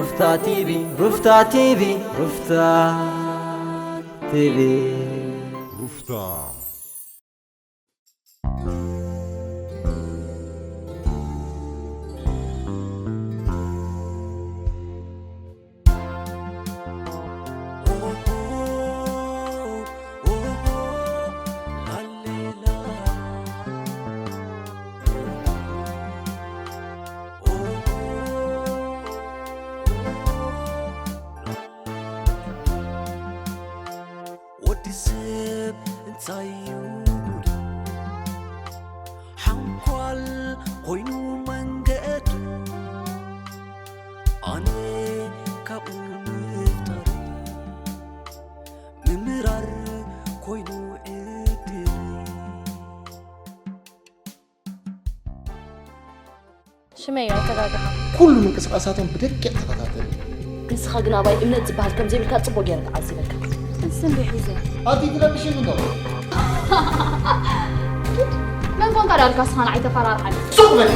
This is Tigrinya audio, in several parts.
ሩፍታ ቲቪ፣ ሩፍታ ቲቪ፣ ሩፍታ ቲቪ። ሩፍታ። ወዲ ሰብ እንታይ እዩ ጉዱ? ሓንኳል ኮይኑ መንገዱ፣ ኣነ ካብኡ ምፍጣር ምምራር ኮይኑ ዕድል። ሽመይ ኣይተጋግኻ። ኩሉ ምንቅስቃሳቶም ብደቂቕ ተኸታተል። ንስኻ ግን ኣባይ እምነት ዝበሃል ከም ዘይብልካ ጽቡቕ ገይረ ተዓዚበካ። እዚ እንዶ ሒዘ። ኣቲ ትለብሽን እንዶ? መን ኮንካ ዳልካ ስኻ ንዓይ ተፈራርሓኒ? ሱቕ በል!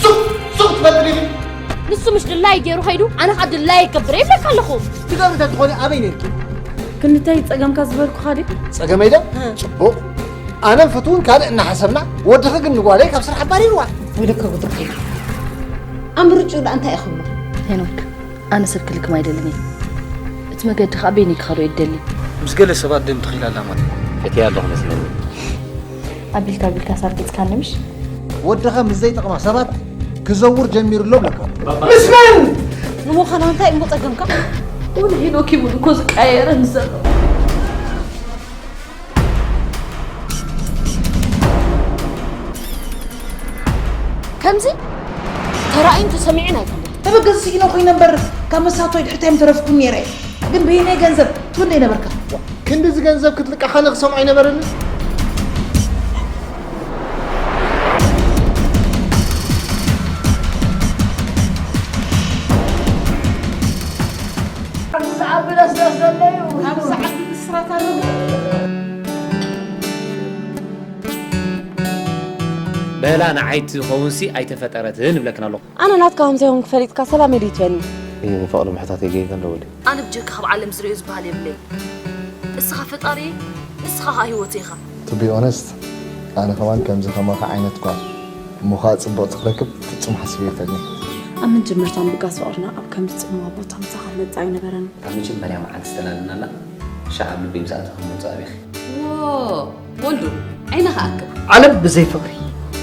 ሱቕ! ሱቕ ትበል ኢኺ። ንሱ ምሽ ድላይ ገይሩ ኸይዱ፣ ኣነ ኸኣ ድላይ ይገብር ይብለካ ኣለኹ። ትገብሪ እንተትኾኒ ኣበይ ነርኪ? ክንድታይ ጸገምካ ዝበልኩኻ ድዩ? ጸገመይ ዶ? እ። ጽቡቕ። ኣነን ፍትውን ካልእ እናሓሰብና፣ ወድኺ ግን ንጓለይ ካብ ስራሕ ኣባሪርዋ። ወደከ ጉድርኪ። ኣምርጭኡ ደኣ እንታይ እዩ ክብሎ? ሄኖክ፣ ኣነ ሰብ ክልክም ኣይደልን እየ። እቲ መገዲ ኸኣ በይነይ ክኸዶ እየ ዝደሊ። ምስ ገለ ሰባት ደም ተኺላ ኣላ ማለት እዩ። ፈትያ ኣለኹ መስለኒ። ኣቢልካ ኣቢልካ ሳርቂጽካኒ ምሽ? ወድኻ ምስ ዘይጠቕማ ሰባት ክዘውር ጀሚሩ ኣሎ ብለካ። ምስ መን? ንምዃኑ እንታይ እሞ ጸገምካ? እውን ሄኖክ ይብሉ እኮ ዝቀያየረኒ ዘሎ። ከምዚ ተራእዩን ተሰሚዑን ኣይፈልጥን። ተበገሲ ስኢነ ኮይነ እምበር፣ ካብ መሳቶይ ድሕርታይ ምተረፍኩን ነይረ። ግን በየናይ ገንዘብ ትብል ዶ ይነበርካ? ክንድዚ ገንዘብ ክትልቃሓኒ ክሰምዖ ኣይነበረንን። ኣብዚ ዓቢ ለስለስ ዘሎ እዩ። ኣብዚ ዓቢ ብስራት ኣሎ። በላ ንዓይ ትኸውንሲ ኣይተፈጠረትን እብለክን ኣለኹ። ኣነ ናትካ ከም ዘይኮንኩ ፈሊጥካ ሰላም የድይትበኒ። እየ ንፍቕሪ ምሕታት የገይገን ደውል። ኣነ ብጀካ ካብ ዓለም ዝርእዮ ዝበሃል የብለይ። እስኻ ፈጣሪ፣ እስኻ ኸኣ ህይወት ኢኻ። To be honest፣ ኣነ ከማን ከምዚ ከማኻ ዓይነት ጓል እሞ ኸኣ ጽብቕቲ ክረክብ ፍጹም ሓሲበ ኣይፈልጥን። ኣብ መጀመርታ ምብጋስ ፍቕርና ኣብ ከምዚ ጽምዋ ቦታ ምሳኻ ክመጽእ ኣይነበረን። ካብ መጀመርያ መዓልቲ ዝተላለናላ ሻዕ ኣብ ልበይ ምስ ኣተኺ ምውጻእ ኣቢኺ። ዎ፣ ወልዱ፣ ዓይንኻ ኣክብ። ዓለም ብዘይ ፍቕሪ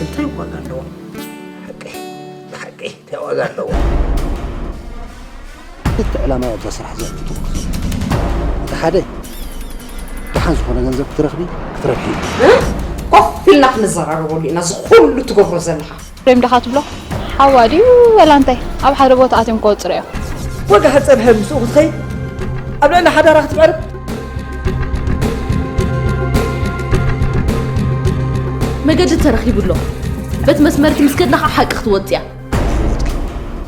እንታይ ዋጋ ኣለዋ? ሓቂ፣ ብሓቂ እንታይ ዋጋ ኣለዋ? ክልተ ዕላማ እያ ኣብዛ ስራሕ እዚኣ እትትኩር። እቲ ሓደ፣ ደሓን ዝኾነ ገንዘብ ክትረኽቢ፣ ክትረብሒ። እ? ኮፍ ኢልና ክንዘራረበሉ ኢና፣ እዚ ኩሉ ትገብሮ ዘለኻ። ሬም ዳኻ ትብሎ? ሓዋ ድዩ ወላ እንታይ? ኣብ ሓደ ቦታ ኣትዮም ክወጽሩ እዮም። ወግሐ ጸብሐ ምስኡ ክትኸይድ? ኣብ ልዕሊ ሓዳራ ክትመርብ? መገዲ ተረኺቡ ኣሎ። በቲ መስመር እቲ ምስ ከድና ኸዓ ሓቂ ክትወጽእ እያ። ህይወትኪ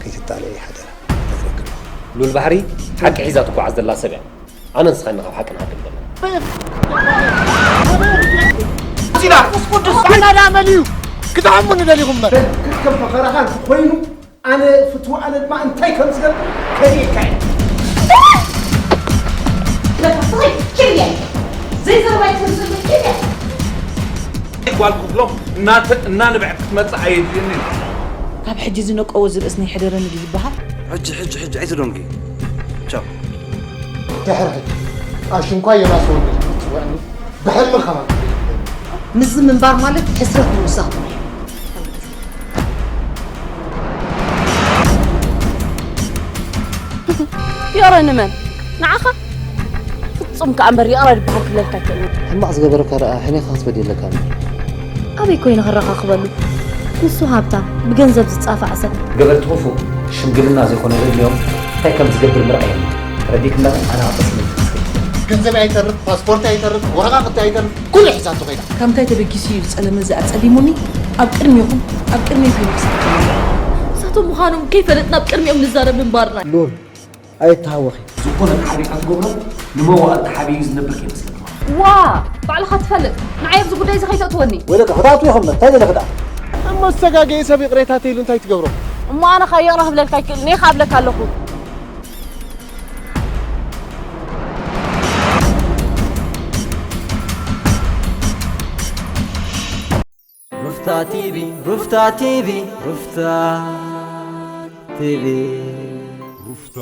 ከይትጣልዒ ሓደራ፣ እነግረኪ ኣለኹ። ሉል ባሕሪ ሓቂ ሒዛ ትጓዓዝ ዘላ ሰብ እያ። ኣነ ንስኻ ኢና ካብ ሓቂ ንሃድም ዘለና። ሲና፣ ቅዱስ ቃና ዳመል እዩ። ክትዓሙኒ ደሊኹም እምበር። ከም መኸራኻ ኮይኑ ኣነ ፍትው ኣነ ድማ እንታይ ከም ዝገብር ከርእየካ እየ። ጓል ክብሎ እናተ-፣ እናንብዐት ክትመጽእ ኣየድልየኒ እዩ። ካብ ሕጂ ዝነቀዎ ዝርእስ ናይ ሕደረኒ ድዩ ዝበሃል? ሕጂ፣ ሕጂ፣ ሕጂ ኣይትደንጉ። ቻው። ድሕሪ ሕጂ ኣሽንኳይ ዮናስ ወልድ ክትጽውዕኒ ብሕልሚ ከማን። ምስዚ ምንባር ማለት ሕስረት ምውሳኽ ጥራሕ እዩ። ይቕረ ንመን? ንዓኻ? ፍጹም ከኣ እምበር ይቕረ ዝበሃል ክብለልካ ኣይክእልን። ሕማቕ ዝገበረካ ደኣ ሕኔኻ ክትበዲ የለካን። ኣበይ ኮይነ ክረኻኽበሉ? ንሱ ሃብታም፣ ብገንዘብ ዝጻፋዕ ሰብ። ገበርቲ ክፉእ ሽምግልና ዘይኮነ ዘድልዮም፣ እንታይ ከም ዝገብር ምርኣይ እዩ። ተረዲእክኒ ዶ? ኣነ ኣቕጽል ገንዘብ ኣይተርፍ፣ ፓስፖርት ኣይተርፍ፣ ወረቓቕቲ ኣይተርፍ፣ ኩሉ ሒዛቶ ከይዳ። ካብ ምንታይ ተበጊሱ እዩ ዝጸለመ እዚ ኣጸሊሙኒ? ኣብ ቅድሚኹም፣ ኣብ ቅድሚኹም ክስከም። ንሳቶም ምዃኖም ከይፈለጥና ኣብ ቅድሚኦም ንዛረብ ምንባርና። ሉል፣ ኣይተሃወኺ። ዝኾነ ተሓቢእካ ትገብሮ ንመዋእል ተሓቢኡ ዝነብር ከይመስለካ። ዋ! ባዕልኻ ትፈልጥ። ንዓይ ኣብዚ ጉዳይ እዚ ከይተእትወኒ። ወይ ደቂ ክትኣትዊ ኢኹም፣ እንታይ ደለ ክድኣ? እሞ ዝተጋገየ ሰብ ይቕሬታ ተይሉ እንታይ ትገብሮ? እሞ ኣነ ኸ ይቕረ ክብለልካ ኣይክእልን እየ፣ ክኣብለካ ኣለኹ። ሩፍታ ቲቪ ሩፍታ ቲቪ ሩፍታ ቲቪ ሩፍታ